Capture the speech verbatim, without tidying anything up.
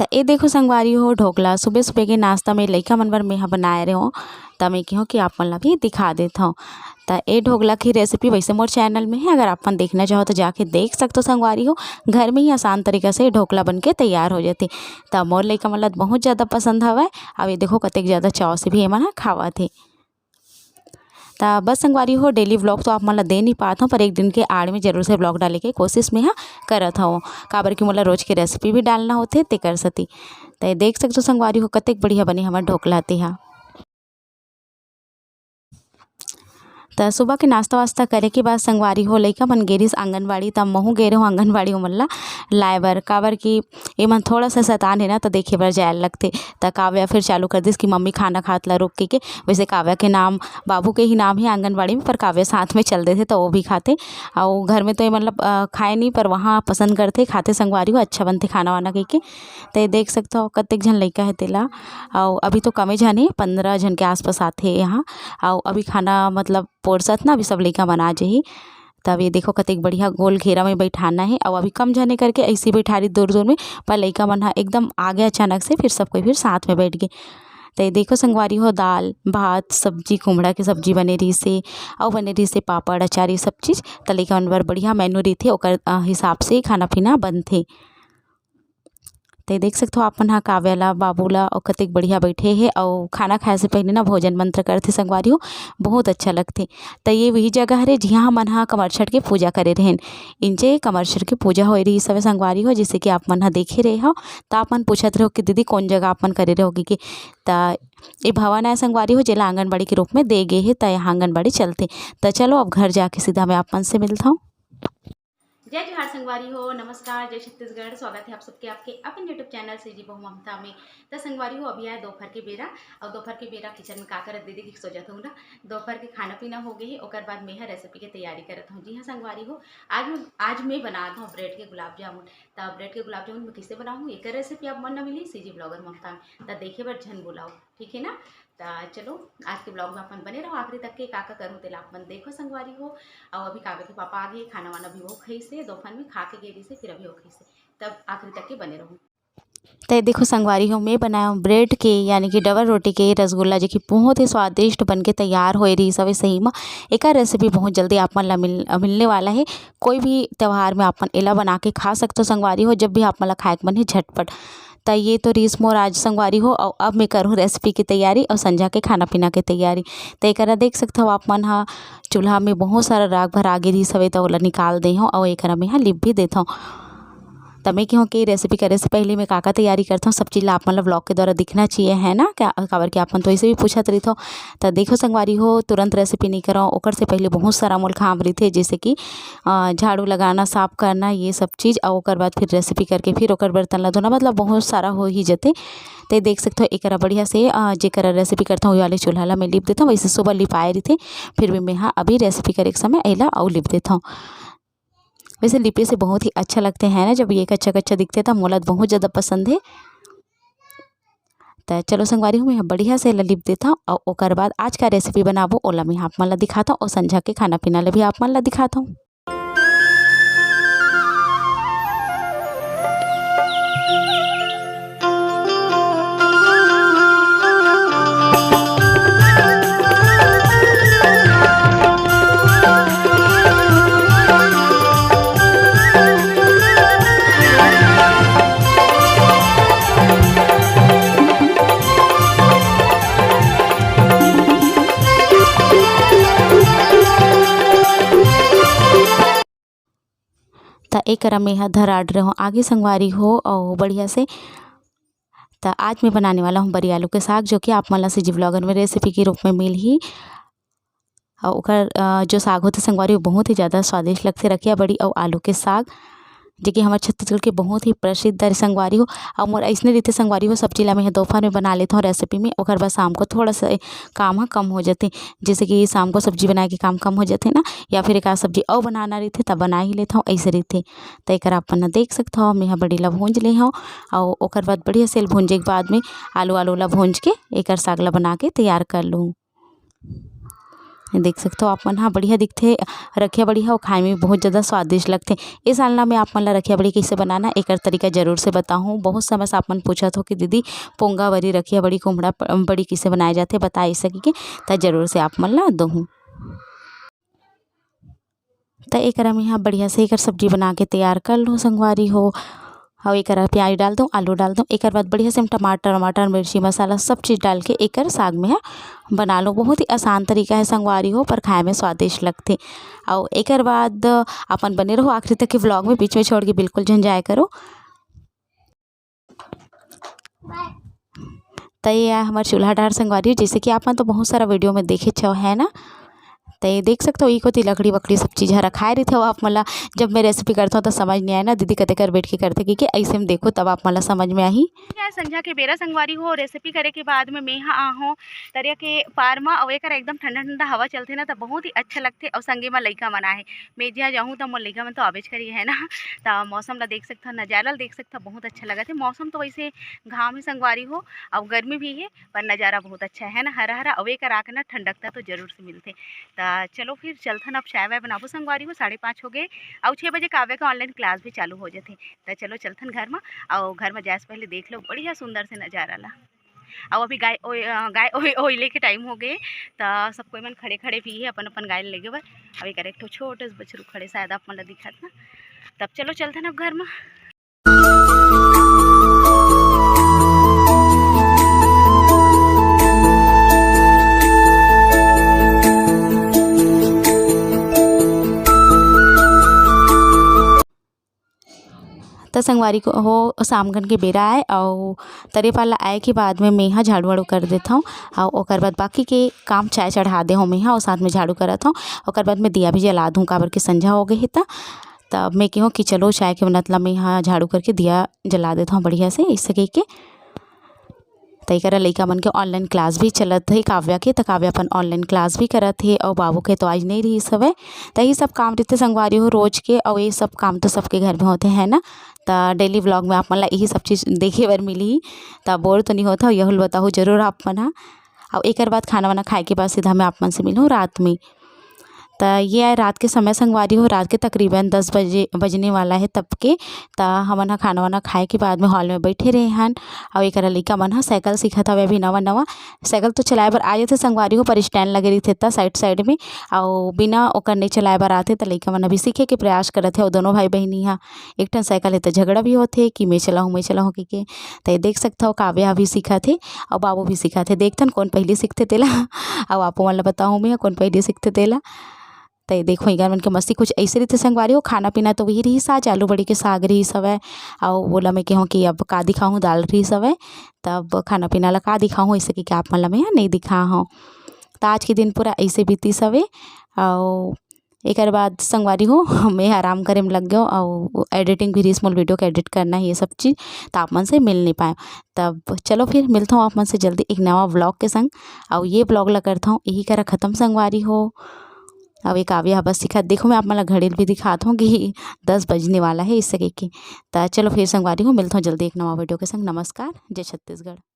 त ए देखो संगवारी हो, ढोकला सुबह सुबह के नाश्ता में लइका मन बर मेंहा बनाए रहेंव, त मैं कहेंव कि आप मन ला भी दिखा देत हंव। त ए ढोकला के recipe वैसे मोर channel में हे, अगर आप मन देखना चाहो त जाके देख सकथो संगवारी हो। घर में ही आसान तरीका से ढोकला बन के तैयार हो जाथे। त मोर लइका मन ला बहुत ज़्यादा पसंद हवय। अब ये देखो कतेक ज़्यादा चाव से भी एमन ह खावत हे। त बस संगवारी हो, daily vlog तो आप मन ला दे नहीं पात हंव, पर एक दिन के आड़ में जरूर से vlog डाले के कोशिश मेंहा करत हंव, काबर कि मोला रोज के recipe भी डालना होथे तेकर सेती। त देख सकथो संगवारी हो, कतेक बढ़िया बने हमर ढोकला तेहा। त सुबह के नाश्ता वास्ता करे के बाद संगवारी हो, लइका मन गे रिहिस आंगनबाड़ी, त महूं गे रहेंव आंगनबाड़ी ओमन ला लाए बर, काबर कि एमन थोड़ा सा शैतान हे ना, त देखे बर जाए लगथे। त काव्या फिर चालू कर दिस कि मम्मी खाना खात ला रोक के, के। वैसे काव्या के नाम, बाबू के ही नाम हे आंगनबाड़ी में, पर काव्या साथ में चल देथे त वो भी खाथे। अउ घर में तो ये मतलब, अ, खाए नहीं, पर वहाँ पसंद करथे, खाथे संगवारी हो, अच्छा बनथे खाना वाना कहिके। त ये देख सकथो कतेक झन लइका हे तेला। अउ अभी तो कमे झन हे, पंद्रह झन के आसपास आथे यहाँ। अउ अभी खाना मतलब पोरसत ना, अभी सब लइका मन आ जही। तब ये देखो कतेक बढ़िया गोल घेरा में बैठाना हे। अउ अभी कम झने करके ऐसे बैठा रही दूर दूर में, पर लइका मन ह एकदम आगे अचानक से, फिर सब कोई फिर साथ में बैठ गे। त ये देखो संगवारी हो, दाल भात सब्जी, कुमड़ा के सब्जी बने रहिस हे, अउ बने रहिस हे पापड़ अचार, ये सब चीज़। त लइका मन बर बढ़िया menu रहिथे, ओकर, अ, हिसाब से खाना पीना बनथे। ते देख सकथो आप मन ह काव्या ला, बाबू ला, अउ कतेक बढ़िया बैठे हे, अउ खाना खाए से पहले ना भोजन मंत्र करथे संगवारी हो, बहुत अच्छा लगथे। त ये वही जगह हरे जिहाँ हमन ह कमरछठ के पूजा करे रहेन। इंचे कमरछठ के पूजा होए रहिस हवे संगवारी हो, जैसे कि आप मन ह देखे रहे हो। त आप मन पूछत रहो कि दीदी कौन जगह आप मन करे रहो कि, कि त ये भवन आय संगवारी हो, जेला आंगनबाड़ी के रूप में दे गे हे, त यहाँ आंगनबाड़ी चलथे। त चलो अब घर जाके सीधा मैं आप मन से मिलता हूँ। जय जोहार संगवारी हो, नमस्कार, जय छत्तीसगढ़। स्वागत है आप सबके आपके अपन YouTube चैनल सीजी बहू ममता में। त संगवारी हो, अभी आय दोपहर के बेरा, अउ दोपहर के बेरा किचन में का करत दीदी की सोचत हूँ ना, दोपहर के खाना पीना हो गए, ओकर बाद मैं ह recipe के तैयारी करत हूँ। जी हाँ संगवारी हो, आज मैं, आज मैं बनात हूँ ब्रेड के गुलाब जामुन। त ब्रेड के गुलाब जामुन मैं किसे बनाऊँ, एकर recipe आप मन न मिली सीजी ब्लॉगर ममता में, त देखे बर झन बुलाओ। ठीक है ना। त चलो, आज के ब्लॉग में अपन बने रहो आखिरी तक के। का का करूँ तेला अपन देखो संगवारी हो। अउ अभी काव्या के पापा आ गए, खाना वाना भी वो खइसे, दोपहर में खा के गए से, फिर अभी वो खइसे। तब आखिरी तक के बने रहो। त देखो संगवारी हो, मैं बनाया हूँ ब्रेड के यानी कि डबल रोटी के रसगुल्ला, जो कि बहुत ही स्वादिष्ट बन के तैयार होए रहिस हवे। सही में एकर recipe बहुत जल्दी आप मन ला मिल, मिलने वाला है। कोई भी त्यौहार में आप मन एला बना के खा सकते हो संगवारी हो, जब भी आप मन ला खाए के मन है झटपट। त ये तो रहिस मोर आज संगवारी हो, अउ अब मैं करूँ recipe की तैयारी अउ संझा के खाना पीना के तैयारी। त एकरा देख सकथव आप मन ह, चूल्हा में बहुत सारा राख भरा गे रहिस हवे, त ओला निकाल दे हव अउ एकरा में ह लिप भी देथव। त मैं कहूँ कि recipe करे से पहले मैं का का तैयारी करथव, सब चीज ला आप मन ला ब्लॉग के द्वारा दिखना चाहिए, है ना? क्या, काबर कि आप मन तो ऐसे भी पूछत रहिथव। त देखो संगवारी हो, तुरंत recipe नहीं करव, ओकर से पहले बहुत सारा मोर काम रहिथे, जैसे कि अ, झाड़ू लगाना, साफ करना, ये सब चीज, अउ ओकर बाद फिर recipe करके फिर ओकर बर्तन ला धोना, मतलब बहुत सारा हो ही जथे। ते देख सकथव, एकरा बढ़िया से, अ, जेकरा recipe करथव, वही वाले चूल्हा ला मैं लिप देथव। वैसे सुबह लिपाए रहिथे, फिर भी मैं हा अभी recipe करे के समय एला अउ लिप देथव। वैसे लिपे से बहुत ही अच्छा लगथे, है ना, जब ये कच्चा कच्चा दिखथे, त मोला बहुत ज़्यादा पसंद हे। त चलो संगवारी हो, मैं बढ़िया से एला लिप देथव, अउ ओकर बाद आज का recipe बनाबो, ओला मैं आप मन ला दिखाथव, अउ संझा के खाना पीना ला भी आप मन ला दिखाथव। त एकरा में ह धरा डरे हो आगे संगवारी हो, अउ बढ़िया से। त आज मैं बनाने वाला हूँ बरी आलू के साग, जो कि आप मन ला सीजी ब्लॉगर में recipe के रूप में मिलही। अउ ओकर, अ, जो साग होथे संगवारी, वो बहुत ही ज़्यादा स्वादिष्ट लगथे, रखिया बरी अउ आलू के साग, जे कि हमर छत्तीसगढ़ के बहुत ही प्रसिद्ध हरे संगवारी हो। अउ मोर अइसने रहिथे संगवारी हो, सब्जी ला मैं ह दोपहर में बना लेथव recipe में, ओकर बाद शाम को थोड़ा सा काम ह कम हो जाथे, जैसे कि शाम को सब्जी बनाए के काम कम हो जाथे ना, या फिर एक आध सब्जी अउ बनाना रहिथे, तब बना ही लेथव, अइसे रहिथे। त एकर आप मन ह देख सकथव, मैं ह बरी ला भूंज ले हव, अउ ओकर बाद बढ़िया से भूंजे के बाद में आलू, आलू ला भूंज के एकर साग ला बना के तैयार कर लूँ। देख सकथो आप मन ह, बढ़िया दिखथे रखिया बड़ी ह, अउ खाए में बहुत ज़्यादा स्वादिष्ट लगथे। ए साल ना मैं आप मन ला रखिया बड़ी कइसे बनाना, एकर तरीका जरूर से बताहूँ। बहुत समय से आप मन पूछत हो कि दीदी, पोंगा बरी रखिया बड़ी, कुम्हड़ा प-, बड़ी कइसे बनाए जाथे, बताए सकी के, त जरूर से आप मन ला दोहूँ। त एकरा मेंहा बढ़िया से एकर सब्जी बना के तैयार कर लूँ संगवारी हो। अउ एकरा प्याज डाल दूँ, आलू डाल दूँ, एकर बाद बढ़िया से हम टमाटर वमाटर, मिर्ची, मसाला सब चीज़ डाल के एकर साग मेंहा बना लूँ। बहुत ही आसान तरीका है संगवारी हो, पर खाए में स्वादिष्ट लगथे। अउ एकर बाद अपन बने रहो आखिरी तक के vlog में, बीच में छोड़ के बिल्कुल झन जाए करो। त ये आय हमर चूल्हा डार संगवारी, जैसे कि आप मन तो बहुत सारा video में देखे छव, है ना? त ये देख सकथव, ई कोती लकड़ी वकड़ी सब चीज़ ह रखाए रहिथे। अउ आप मन ला जब मैं recipe करथव त समझ नइ आए ना, दीदी कतेक कर बैठ के करथे, कि, कि ऐसे में देखो तब आप मन ला समझ में आही। या संझा के बेरा संगवारी हो, recipe करे के बाद में मेंहा आहूँ तरिया के पार म, अउ एकर एकदम ठंडा ठंडा हवा चलथे ना, त बहुत ही अच्छा लगथे। अउ संगे म लइका मन आहे, मैं जिहाँ जाहूँ त मोर लइका मन तो आबेच करी, है ना? त मौसम ला देख सकथव, नजारा ला देख सकथव, बहुत अच्छा लगत हे। मौसम तो वैसे घाम हे संगवारी हो, अउ गर्मी भी हे, पर नजारा बहुत अच्छा है ना, हरा हरा। अउ एकर आके ना ठंडकता तो जरूर से मिलथे। त चलो फिर चलथन, अब चाय वाय बनाबो संगवारी हो, साढ़े पाँच हो गए, अउ छः बजे काव्या के online class भी चालू हो जाथे। त चलो चलथन घर म, अउ घर म जाए से पहले देख लो बढ़िया सुंदर से नजारा ला। अउ अभी गाय ओय-, अ, गाय ओय-, ओइले के time हो गए, त सब कोई मन खड़े खड़े भी हे अपन अपन गाय ल लेगे बर। अउ एकर एक ठो छोटे से बछरू खड़े, शायद आप मन ला दिखत ना। तब चलो चलथन अब घर म। त संगवारी हो, शाम कन के बेरा आय, अउ तरे पार ला आए के बाद में मेंहा झाड़ू वाड़ू कर देथव, अउ ओकर बाद बाकी के काम चाय चढ़ा दे हव मेंहा, अउ साथ में झाड़ू करत हव। ओकर बाद में दिया भी जला दूँ, काबर के संझा हो गए हे। त तब मैं केहों कि चलो चाय के बनत ला मेंहा झाड़ू करके दिया जला देथव बढ़िया से, ऐसे कहिके। त एकरा लइका मन के online class भी चलत हे काव्या के, त काव्या अपन online class भी करत हे, अउ बाबू के तो आज नइ रिहिस हवय। त यही सब काम रहिथे संगवारी हो रोज के, अउ ये सब काम तो सबके घर में होथे, है ना? त daily vlog में आप मन ला यही सब चीज़ देखे बर मिलही। त bore तो नइ होत हव, यहू ल बताहू जरूर आप मन ह। अउ एकर बाद खाना वाना खाए के बाद सीधा मैं आप मन से मिलहूँ रात में। त ये आय रात के समय संगवारी हो, रात के तकरीबन दस बजे, बजने वाला हे तब के। त हमन ह खाना वाना खाए के बाद में hall में बैठे रहे हन, अउ एकरा लइका मन ह साइकिल सीखत हवे अभी नवा नवा। साइकिल तो चलाए बर आ जाथे संगवारी हो, पर stand लगे रहिथे त side side में, अउ बिना ओकर नइ चलाए बर आथे। त लइका मन अभी सीखे के प्रयास करत हे, अउ दोनों भाई बहिनी ह एक ठन साइकिल हे त झगड़ा भी होथे कि मैं चलाहूँ, मैं चलाहूँ कहिके। त ये देख सकथव काव्या अभी सीखत हे, अउ बाबू भी सीखत हे। देखथन कोन पहिली सीखथे तेला, अउ आपो मन ल बताहूँ मैं कोन पहिली सीखथे तेला। त ये देखो, इगन मन के मस्ती कुछ ऐसे रहिथे संगवारी हो। खाना पीना तो वही रहिस आज, आलू बड़ी के साग रहिस हवय, अउ ओला मैं कहूँ कि अब का दिखाहूँ, दाल रहिस हवय, तब खाना पीना ला का दिखाहूँ, ऐसे कि आप मन ला मैं नइ दिखा हूँ। त आज के दिन पूरा ऐसे बीतिस हवे, अउ एकर बाद संगवारी हो, मैं आराम करे में लग गयो, अउ editing भी रहिस मोर video के edit करना, ये सब चीज़, त आप मन से मिल नइ पाए। तब चलो फिर मिलथव आप मन से जल्दी एक नवा vlog के संग, अउ ये vlog ला करथव यही करा खत्म संगवारी हो। अब ये काव्या ह बस सिखात, देखो मैं आप मन ला घड़ी ल भी दिखात हूँ कि दस बजने वाला है इससे कह के। त चलो फिर संगवारी हो, मिलथव जल्दी एक नवा video के संग। नमस्कार, जय छत्तीसगढ़।